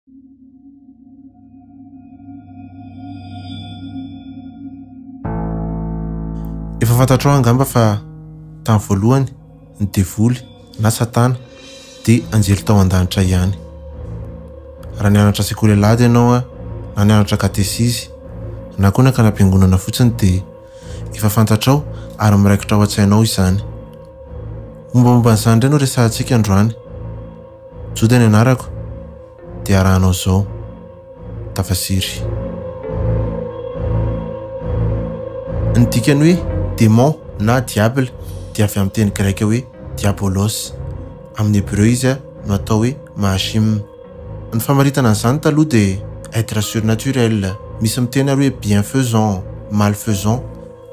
Efa fantatrao angamba fa tamin'ny voalohany ny devoly na satana dia anjely tao an-danitra ihany. Raha nianatra sekoly alahady ianao na nianatra katesizy na koa nankany am-piangonana fotsiny dia efa fantatrao ary miraikitra ao an-tsainao izany. Mombamomba an'izany indray no resahantsika androany. Joda ny anarako dia arahanao izao. Tafasiry. Ny dikan'ny hoe démon na diable dia avy amin'ny teny greka hoe diabolos. Amin'ny hebreo izy no atao hoe mahashim. Ny famaritana an'izany taloha dia être surnaturel, misy miteny ary hoe bienfaisant, malfaisant,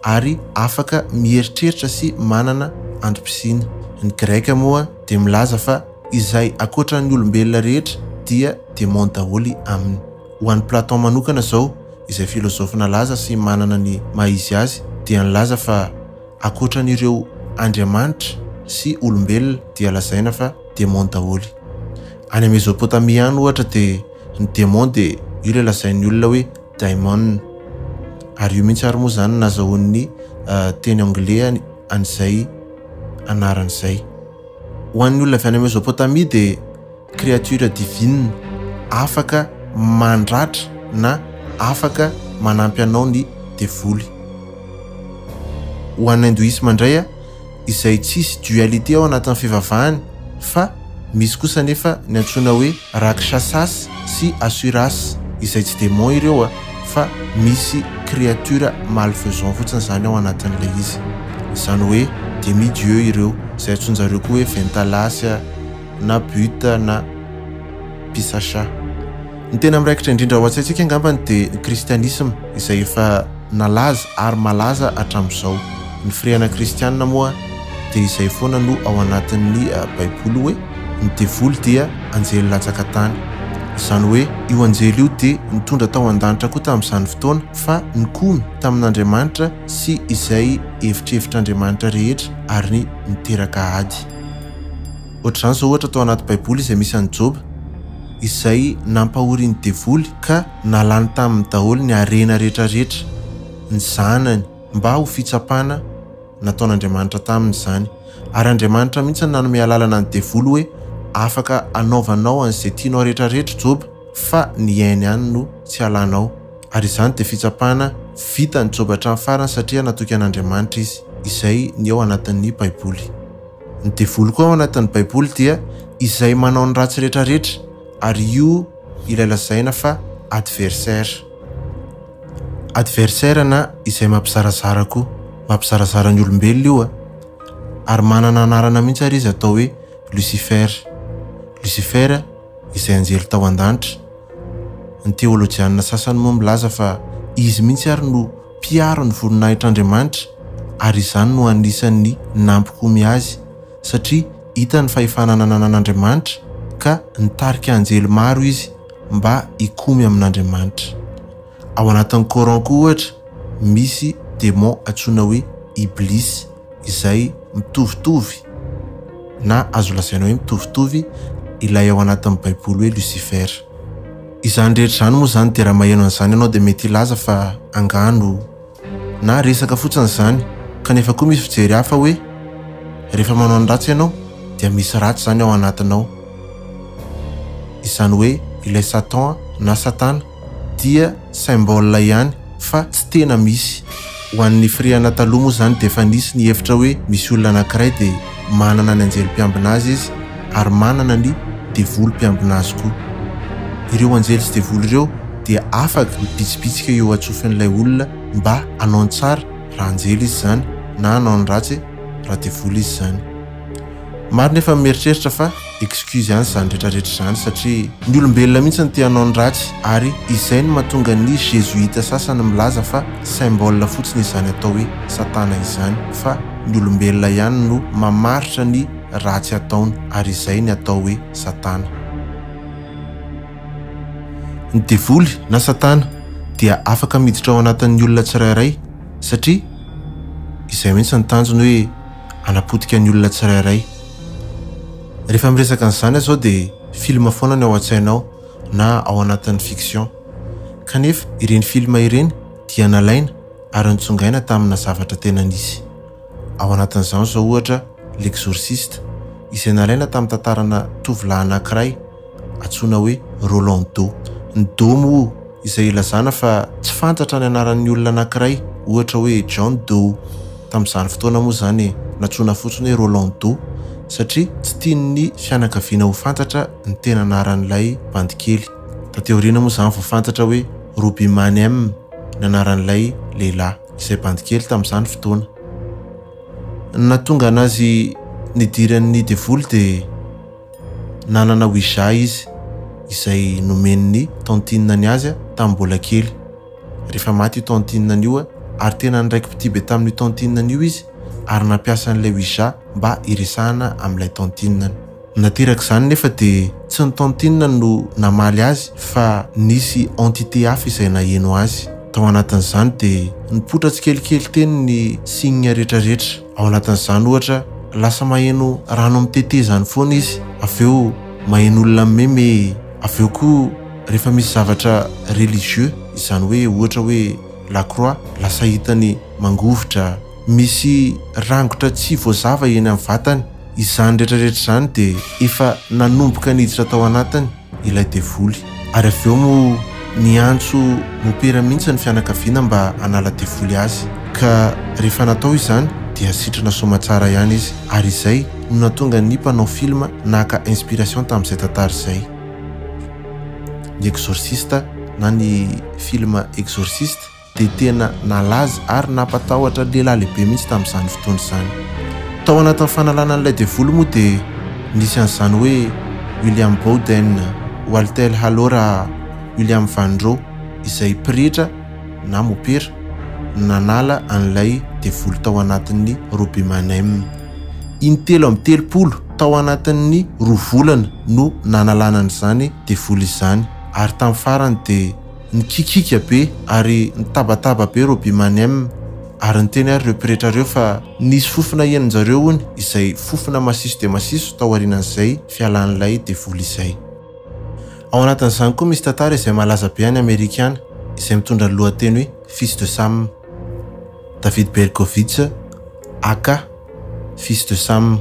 ary afaka mieritreritra sy manana antom-pisiana. Ny Greka moa dia milaza fa izay ankoatran'ny olombelona rehetra dia demon daholo aminy. Ho an'i Platon manokana izao, izay filozofy nalaza sy manana ny maha izy azy, dia nilaza fa ankoatran'ireo andriamanitra sy olombelona dia lazaina fa demon daholo. Any Mezopotamia any ohatra dia ny demon dia io ilay lazain'ny olona hoe daimon. Ary io mihitsy ary moa izany no nazahoan'ny teny anglais an'izay anarana izay. Ho an'ny olona avy any Mezopotamia dia créature divine afaka mandratra na afaka manampy anao ny devoly. Ho an'ny hindoisme indray izay tsisy dualité ao anatin'ny fivavahany fa misy kosa anefa ny antsoina hoe Rakshasas sy Asuras izay tsy démon ireo fa misy créature malfaisant fotsiny izany ao anatin'ilay izy. Izany hoe demi dieu ireo izay antsoin-jareo koa hoe Ventalas na Bhuta na Pisacha. Ny tena miraikitra indrindra ao an-tsaintsika angambany dia ny kristianisma izay efa nalaza ary malaza hatramin'izao. Ny firehana kristianina moa dia izay foana no ao anatin'ny baiboly hoe ny devoly dia anjely latsaka tany. Izany hoe io anjely io dia nitondra tao an-danitra koa tamin'izany fotoana fa nikomy tamin'Andriamanitra sy izay hevitrhevitr'Andriamanitra rehetra ary niteraka ady. Ohatr'izany izao ohatra tao anaty baiboly izay misy an'i Joba izay nampahorian'ny devoly ka nalany taminy daholo ny harena rehetrarehetra, ny zanany, mba ho fitsapana nataon'Andriamanitra taminy izany. Ary Andriamanitra mihitsy no nanome alalana ny devoly hoe afaka anaovanao an'izay tianao rehetrarehetra Joba fa ny ainy ihany no tsy halanao. Ary izany dia fitsapana vitan'i Joba hatramin'ny farany satria natoky an'Andriamanitra izy, izay ny ao anatin'ny baiboly. Ny devoly koa ao anatin'ny baiboly dia izay manao ny ratsy retraretra ary io ilay lazaina fa adversaire. Adversaire na izay mampizarazara koa. Mampizarazara ny olombelona io a. Ary manana anarana mihitsy ary izy atao hoe Lucifer. Lucifer izay anjely tao an-danitra. Ny teolojianina sasany moa milaza fa izy mihitsy ary no mpiaro ny voninahitr'Andriamanitra ary izany no anisan'ny nampikomy azy satria hitany ny fahefana nananan'Andriamanitra ka nitarika anjely maro izy mba hikomy amin'Andriamanitra. Ao anatin'ny Coran koa ohatra misy démon antsoina hoe Iblis izay mitovitovy na azo lazaina hoe mitovitovy ilay ao anatin'ny baiboly hoe Lucifer. Izany rehetra izany moa izany dia raha maheno an'izany ianao dia mety hilaza fa angano na resaka fotsiny izany kanefa koa misy fijery hafa hoe rehefa manao ny ratsy ianao dia misy ratsy izany ao anatinao. Izany hoe ilay Satan na Satana dia symbole ihany fa tsy tena misy. Ho an'ny firehana taloha moa izany dia efa nisy ny hevitra hoe misy olona anankiray dia manana ny anjely mpiambina azy izy ary manana ny devoly mpiambina azy koa. Ireo anjely sy devoly ireo dia afaka mibitsibitsika eo antsofin'ilay olona mba hanao ny tsara raha anjely izy izany na hanao ny ratsy raha devoly izy izany. Maro nefa ny mieritreritra fa excuse ihany izany rehetra rehetra izany satria ny olombelona mihitsy no te hanao ny ratsy ary izay no mahatonga ny jesuite sasany milaza fa symbole fotsiny izany atao hoe satana izany fa ny olombelona ihany no mamaritra ny ratsy ataony ary izay ny atao hoe satana. Ny devoly na satana dia afaka miditra ao anatin'ny olona tsirairay satria izay mihitsy ny tanjony hoe hanapotika ny olona tsirairay. Rehefa miresaka an'izany aho izao dia film foana ny ao an-tsainao. na ao anatin'ny fiction. Kanefa ireny film ireny dia nalaina ary notsongaina tamina zavatra tena nisy. Ao anatin'izany izao ohatra L'exorciste izay nalaina tamin'ny tantarana tovolahy anankiray antsoina hoe Roland Doe. Ny Doe moa izay ilazana fa tsy fantatra ny anaran'ny olona anankiray, ohatra hoe John Doe. Tamin'izany fotoana moa izany nantsoina fotsiny hoe Roland Doe satria tsy tian'ny fianakaviana ho fantatra ny tena anaran'ilay bandikely. Taty aoriana moa izany vao fantatra hoe Robbie Manheim ny anaran'ilay lehilahy izay bandikely tamin'izany fotoana. Ny nahatonga anazy nidiran'ny devoly dia nanana Ouija izy izay nomen'ny tantine-ny azy tamin'ny mbola kely. Rehefa maty io tantine-ny io ary tena niraiki-pitia be tamin'io tantine-ny io izy ary nampiasa an'ilay Ouija mba hiresahana amin'ilay tantine-ny. Nateraka izany nefa dia tsy ny tantine no namaly azy fa nisy entité hafa izay naheno azy. Tao anatin'izany dia nipoitra tsikelikely teny ny signe retraretra. Ao anatin'izany ohatra lasa maheno rano mitete izany foana izy, avy eo maheno olona mimeme, avy eo koa rehefa misy zavatra religieux izany hoe ohatra hoe la croix lasa hitany mangovitra, misy rangotra tsy voazava eny amin'ny vatany. Izany rehetra rehetra izany dia efa nanomboka niditra tao anatiny ilay devoly. Ary avy eo moa niantso mopera mihitsy ny fianakaviana mba hanala devoly azy. Ka rehefa natao izany dia sitrana soamatsara ihany izy. Ary izay no nahatonga ny mpanao film naka inspiration tamin'izay tantara izay. Ny Exorciste na ny film Exorciste. dia tena nalaza ary nampatahotra lehilahy lehibe mihitsy tamin'izany fotoana izany. Tao anatin'ny fanalana an'ilay devoly moa dia nisy an'izany hoe William Bowden, Walter Halora, William Van Roo izay pretra na mopera nanala an'ilay devoly tao anatin'ny Robbie Manheim. Intelo amby telopolo tao anatin'ny roa volana no nanalana an'izany devoly izany ary tamin'ny farany dia Nikikika be ary nitabataba be Robbie Manheim ary niteny ary ireo pretra ireo fa nisy fofona henonjareo hono izay fofona masiso dia masiso tao aorianan'izay fialan'ilay devoly izay. Ao anatin'izany koa misy tantara izay malaza be any Amerika any izay mitondra ny lohateny hoe Fils de Sam. David Berkowitz aka Fils de Sam.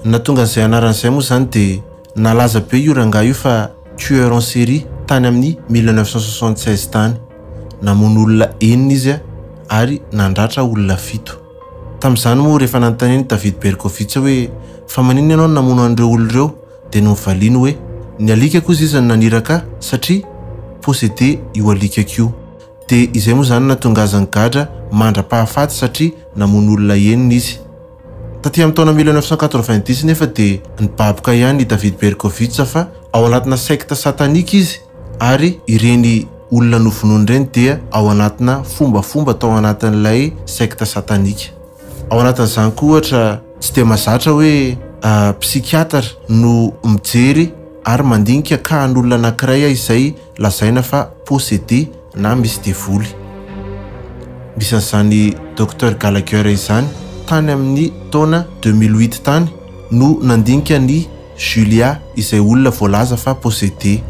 Ny nahatonga an'izay anarana izay moa izany dia nalaza be io rangahy io fa tueur en série tany amin'ny 1976 tany. Namono olona enina izy ary nandratra olona fito. Tamin'izany moa rehefa nanontanian'i David Berkowitz hoe fa maninona ianao no namono an'ireo olona ireo dia novaliany hoe ny alikako hozy izy no naniraka ahy satria possédé io alikako io. Dia izay moa izany nahatonga azy nigadra mandra-pahafaty satria namono olona enina izy. Taty amin'ny taona 1990 nefa dia nibaboka ihany i David Berkowitz fa ao anatina sekta satanika izy ary ireny olona novonoiny ireny dia ao anatina fombafomba tao anatin'ilay sekta satanika. Ao anatin'izany koa ohatra tsy dia mazatra hoe psychiatre no mijery ary mandinika cas an'olona anankiray izay lazaina fa possédé na misy devoly. Misy an'izany Docteur Gallagher izany tany amin'ny taona 2008 tany no nandinika an'i Julia izay olona voalaza fa possédé.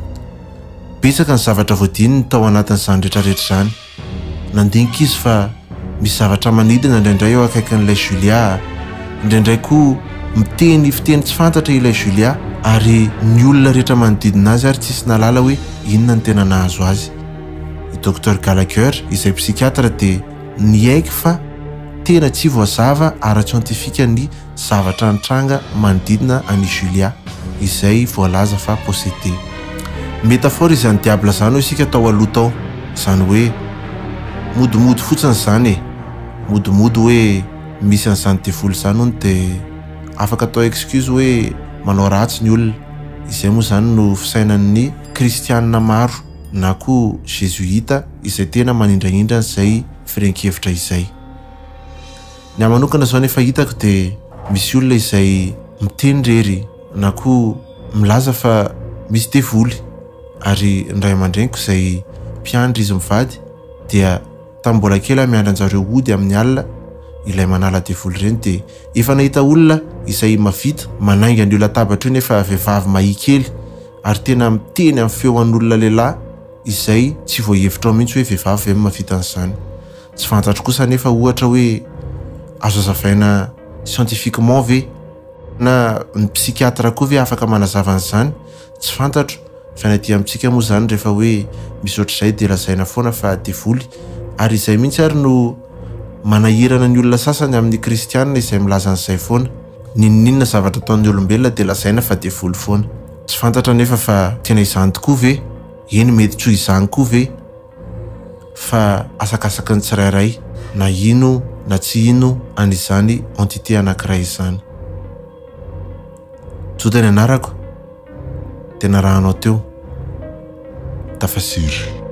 Betsaka ny zavatra voadininy tao anatin'izany retraretra izany. Nandinika izy fa misy zavatra manidina indraindray eo akaikin'ilay Julia, indraindray koa miteny fiteny tsy fantatra ilay Julia ary ny olona rehetra manodidina azy ary tsisy nahalala hoe inona no tena nahazo azy. I Docteur Gallagher izay psychiatre dia niaiky fa tena tsy voazava ara-tsiantifika ny zavatra nitranga manodidina an'i Julia, izay voalaza fa possédée. Métaphore izany diable izany hoy isika tao aloha tao, izany hoe modimody fotsiny izany e, modimody hoe misy an'izany devoly izany hono dia afaka atao excuse hoe manao ratsy ny olona, izay moa izany no fisainan'ny kristianina maro na koa jesuita izay tena manindrahindra an'izay firehan-kevitra izay. Ny ahy manokana izao ny efa hitako dia misy olona izay miteny irery na koa milaza fa misy devoly ary ny ray aman-dreniko izay mpiandry izy mivady dia tamin'ny mbola kely aho miandry anjareo hody amin'ny alina ilay manala devoly ireny dia efa nahita olona izay mavita manainga an'io latabatra io nefa vehivavy mahia kely. ary tena miteny amin'ny feo an'olona lehilahy izay tsy voahevitrao mihitsy hoe vehivavy ve no mahavita an'izany. Tsy fantatro kosa anefa ohatra hoe azo azavaina scientifiquement ve na ny psychiatre koa ve afaka manazava an'izany? Tsy fantatro fa ny aty amintsika moa izany rehefa hoe misy ohatr'izay dia lazaina foana fa devoly ary izay mihitsy ary no manahirana ny olona sasany amin'ny kristianina izay milaza an'izay foana. N'inon'inona zavatra ataon'ny olombelona dia lazaina fa devoly foana. Tsy fantatra anefa fa tena izany tokoa ve? Eny mety tsy ho izany koa ve? Fa asakasaky ny tsirairay na hino na tsy hino an'izany entité anankiray izany. Joda ny anarako dia narahanao teo. Tafasiry.